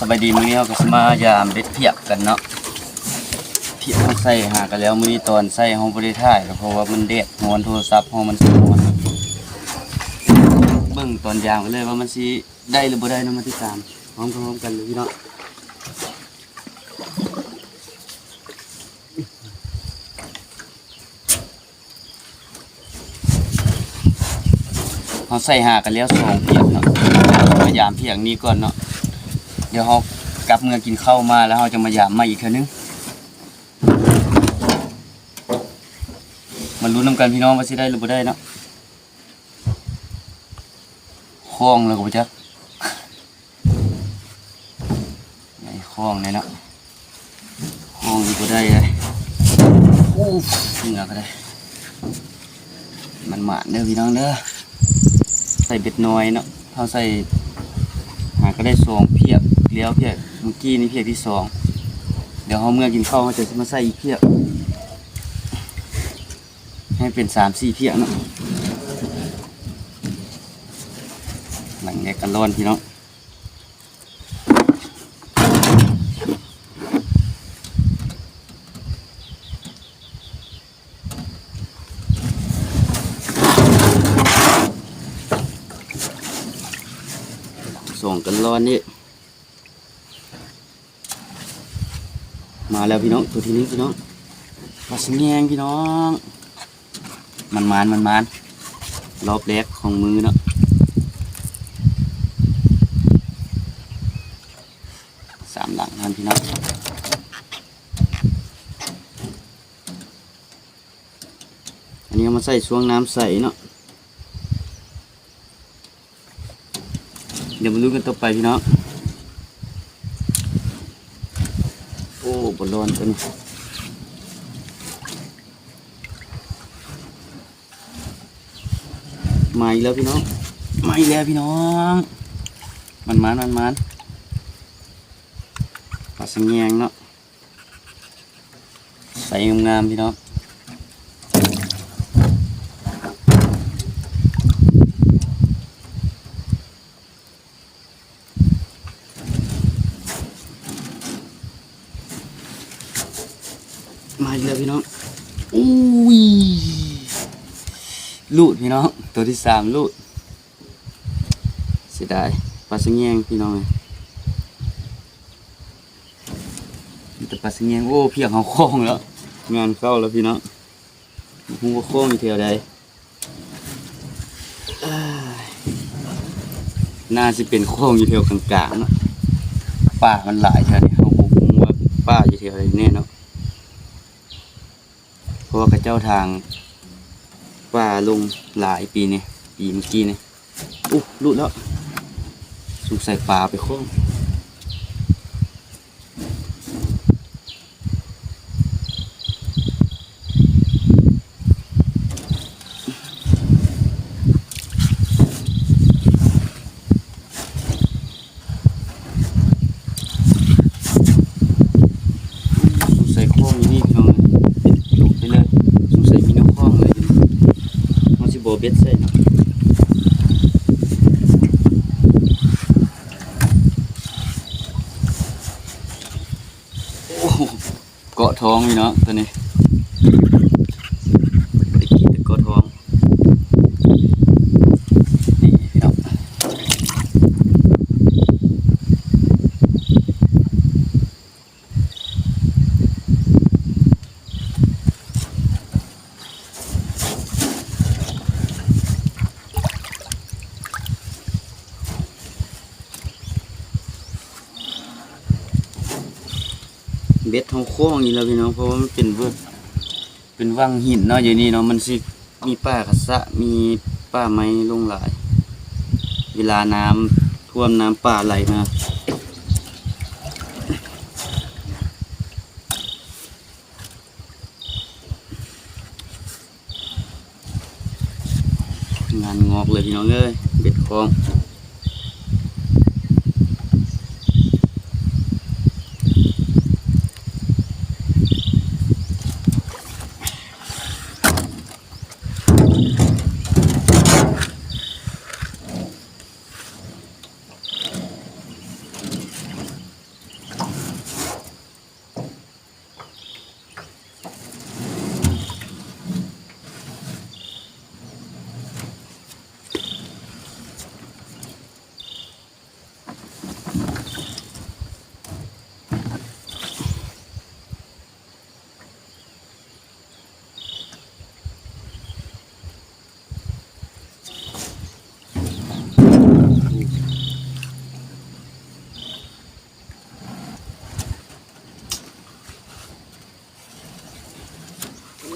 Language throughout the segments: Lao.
ສະບາຍດີ ມື້ນີ້ເຮົາກໍຊິມາຢາມເບັດພຽກກັນເນາະ. ພຽກເຮົາໃສ່ຫາກັນແລ້ວ ມື້ນີ້ຕອນໃສ່ເຮົາບໍ່ໄດ້ຖ່າຍ ເພາະວ່າມັນແດດຮ້ອນ ໂທລະສັບເຮົາມັນຮ້ອນ. ເບິ່ງຕອນຢາມກັນເລີຍວ່າມັນຊິໄດ້ຫຼືບໍ່ໄດ້ເນາະ ມາຕິດຕາມພ້ອມກັນເລີຍພີ່ນ້ອງ. ເຮົາໃສ່ຫາກັນແລ້ວສອງພຽກເນາະ ມາຢາມພຽກນີ້ກ່ອນເນາະ. ດຽວເຮົາກັບເມືອກິນເຂົ້າມາ ແລ້ວເຮົາຈະມາຢາມໃໝ່ອີກເທື່ອໜຶ່ງ. ມາລຸ້ນນຳກັນພີ່ນ້ອງວ່າຊິໄດ້ຫຼືບໍ່ໄດ້ເນາະ. ຄ້ອງແລ້ວກໍບໍ່ຈັກ ໄດ້ຄ້ອງແນ່ເນາະ. ຄ້ອງນີ້ບໍ່ໄດ້ເດ້. ໂອ້ ເໝື່ອກໍໄດ້. ມັນໝານເດີພີ່ນ້ອງເດີ. ໃສ່ເບັດນ້ອຍເນາະ ເຮົາໃສ່ຫາກໍໄດ້ສອງພຽກແລ້ວ ພຽກເມື່ອກີ້ນີ້ພຽກທີສອງ. ດຽວເຮົາເມືອກິນເຂົ້າ ເຮົາຈະມາໃສ່ອີກພຽກ ໃຫ້ເປັນສາມສີ່ພຽກເນາະ. ຫຼັງແດດກໍຮ້ອນພີ່ນ້ອງ. ສອງກັນລອນນີ້ ມາແລ້ວພີ່ນ້ອງ ຕົວທີໜຶ່ງພີ່ນ້ອງ ປາສະແຍງພີ່ນ້ອງ. ມັນມານ ມັນມານ ລອບແລກຂອງມື້ເນາະ. ສາມຫຼັງຫັ້ນພີ່ນ້ອງ. ອັນນີ້ເອົາມາໃສ່ຊ່ວງນ້ຳໃສເນາະ. ດຽວມາລຸ້ນກັນຕໍ່ໄປພີ່ນ້ອງ. ໂອ້ ບໍ່ລອນຕົວນີ້. ມາອີກແລ້ວພີ່ນ້ອງ ມາອີກແລ້ວພີ່ນ້ອງ. ມັນມານ ມັນມານ ປາສະແຍງເນາະ. ໃສ່ງາມໆ ພີ່ນ້ອງ. ມາອີກແລ້ວພີ່ນ້ອງ. ໂອ້ຍ ຫຼຸດພີ່ນ້ອງ ຕົວທີສາມຫຼຸດ. ເສຍດາຍ ປາສະແຍງພີ່ນ້ອງເອີຍ. ມີແຕ່ປາສະແຍງ. ໂອ້ ພຽກເຮົາຄ້ອງແລ້ວ ງານເຂົ້າແລ້ວພີ່ນ້ອງ. ບໍ່ຮູ້ວ່າຄ້ອງຢູ່ແຖວໃດ. ເອີຍ ໜ້າຊິເປັນຄ້ອງຢູ່ແຖວກາງໆ ເນາະ. ປ່າມັນຫຼາຍແຖວນີ້ ເຮົາບໍ່ຮູ້ວ່າປ່າຢູ່ແຖວໃດແນ່ເນາະ. ເພາະວ່າເຂົາເຈົ້າຖາງປ່າລົງຫຼາຍປີນີ້ ປີເມື່ອກີ້ນີ້. ອຸ້ ຫຼຸດແລ້ວ ສົງໄສປາໄປຄ້ອງ. ສົງໄສຄ້ອງຢູ່ນີ້ພີ່ນ້ອງເອີຍ ຫຼຸດໄປເລີຍ. ສົງໄສມີແນວຄ້ອງເລີຍ ເຮົາຊິບໍ່ເບັດໃສ່ເນາະ. ໂອ້ ເກາະທ້ອງພີ່ນ້ອງ ຕົວນີ້ ໄດ້ກິນແຕ່ເກາະທ້ອງ ນີ້ພີ່ນ້ອງ. ເບັດເຮົາຄ້ອງອີກແລ້ວພີ່ນ້ອງ ເພາະວ່າມັນເປັນເວີ ເປັນວັງຫີນເນາະ ຢູ່ນີ້ເນາະ ມັນຊິມີປ່າກະສະ ມີປ່າໄມ້ລົງຫຼາຍ ເວລານ້ຳຖ້ວມ ນ້ຳປ່າໄຫຼມາ. ງານງອກເລີຍພີ່ນ້ອງເອີຍ ເບັດຄ້ອງ. ເ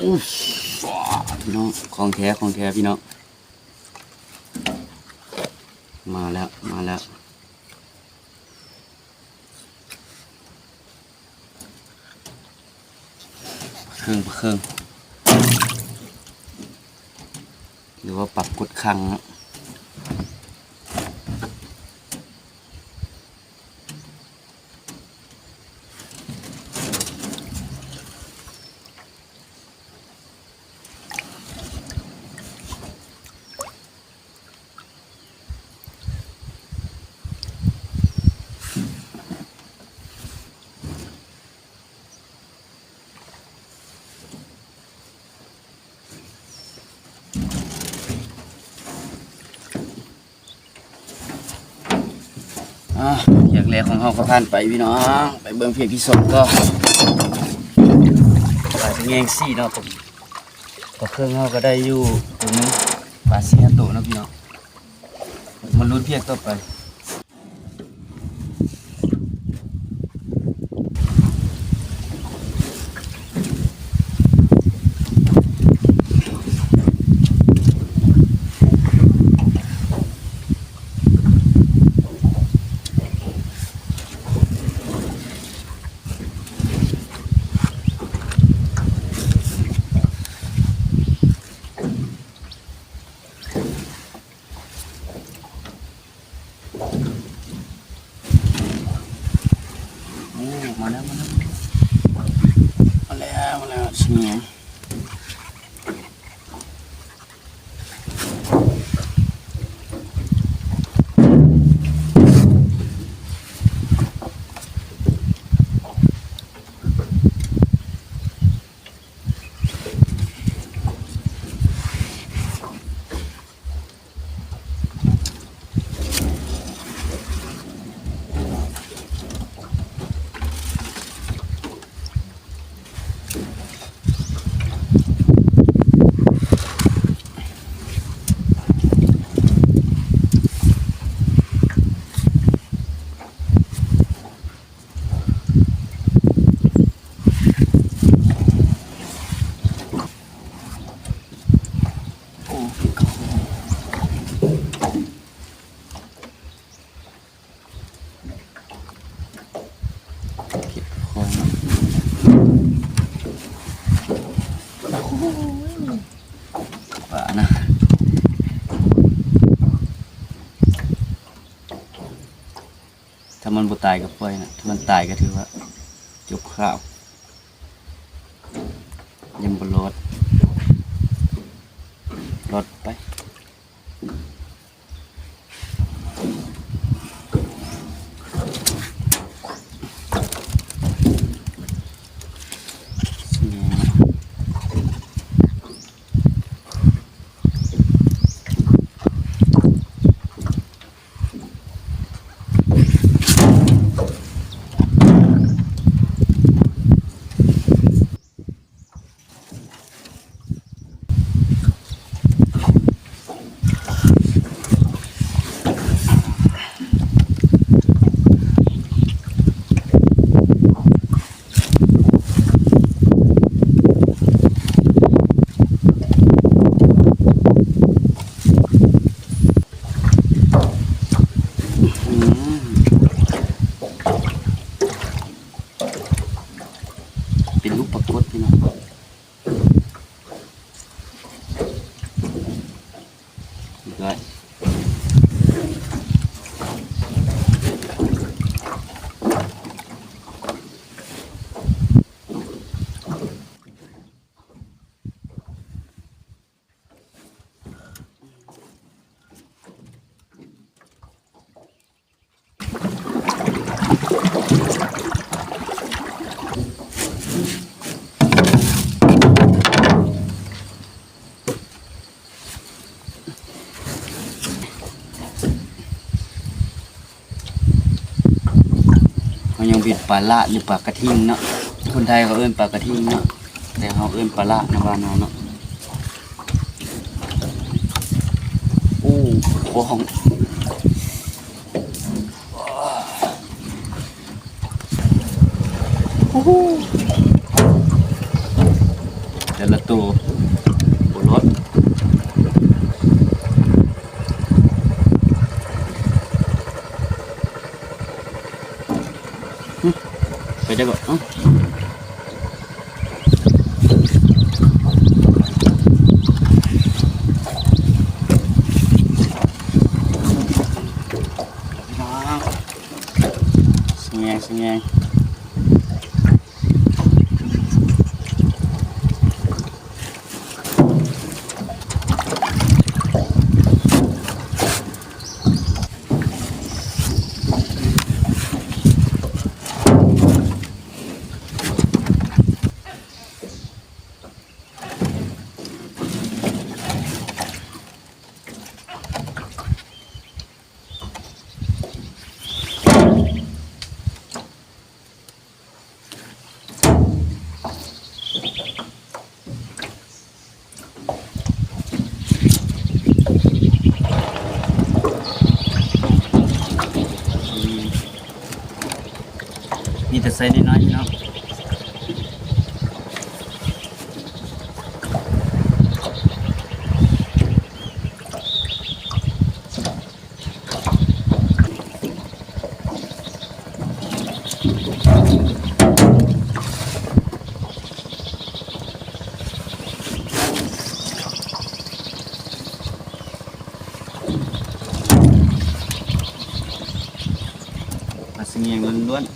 ອືມ ພີ່ນ້ອງ ຂອງແທ້ ຂອງແທ້ ພີ່ນ້ອງ ມາແລ້ວ ມາແລ້ວ. ປາເຄິ່ງ ປາເຄິ່ງ ຫຼືວ່າປາກົດຄັງເນາະ. ອາ ພຽກແລກຂອງເຮົາກໍຜ່ານໄປພີ່ນ້ອງ ໄປເບິ່ງພຽກທີສອງຕໍ່. ປາສະແຍງສີ່ເນາະ ປາເຄິ່ງເຮົາກໍໄດ້ຢູ່ໂຕໜຶ່ງ ປາສີ່ຫ້າໂຕເນາະພີ່ນ້ອງ. ມາລຸ້ນພຽກຕໍ່ໄປ. ໂອ້ ມາແລ້ວ ມາແລ້ວ ມາແລ້ວ ມາແລ້ວ ສະແຫງ. ເກັບຂອງ ໂອ້ຍ ປານະ. ຖ້າມັນບໍ່ຕາຍກໍປ່ອຍນະ ຖ້າມັນຕາຍກໍຖືວ່າຈົບຂ່າວ. ຍັງບໍ່ລອດ ລອດໄປ. ອືມ ເປັນລູກປາກົດພີ່ນ້ອງ. ເລີຍ. ເຮົາຍັງເປັນປາຫຼາດ ຫຼື ປາກະທິງເນາະ, ຄົນໄທເຂົາເອີ້ນປາກະທິງເນາະ ແຕ່ເຮົາເອີ້ນປາຫຼາດໃນບ້ານເຮົາເນາະ. ໂອ້ ຂອງ ໂອ້ໂຫ ໄປ ແຕ່ລະໂຕບໍ່ລອດ. ຫຶ ໄປໄດ້ບໍ່? ເອົ້າ ສະແງງ ສະແງງ. ມີແຕ່ໃສ່ນ້ອຍໆ ເນາະ. ປາສະແງງລ້ວນໆ.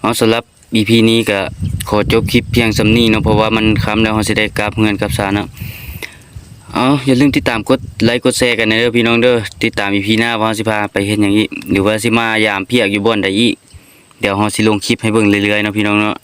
ເອົາ ສຳລັບອີພີນີ້ກະຂໍຈົບຄລິບພຽງສ່ຳນີ້ເນາະ ເພາະວ່າມັນຄ່ຳແລ້ວ ເຮົາຊິໄດ້ກັບເຮືອນກັບຊານເນາະ. ເອົາ ຢ່າລືມຕິດຕາມກົດໄລກ໌ກົດແຊກັນແດ່ເດີພີ່ນ້ອງເດີ. ຕິດຕາມອີພີໜ້າວ່າເຮົາຊິພາໄປເຮັດຫຍັງອີກ ຫຼືວ່າຊິມາຢາມພຽກຢູ່ບ່ອນໃດອີກ. ດຽວເຮົາຊິລົງຄລິບໃຫ້ເບິ່ງເລື້ອຍໆເນາະ ພີ່ນ້ອງເນາະ.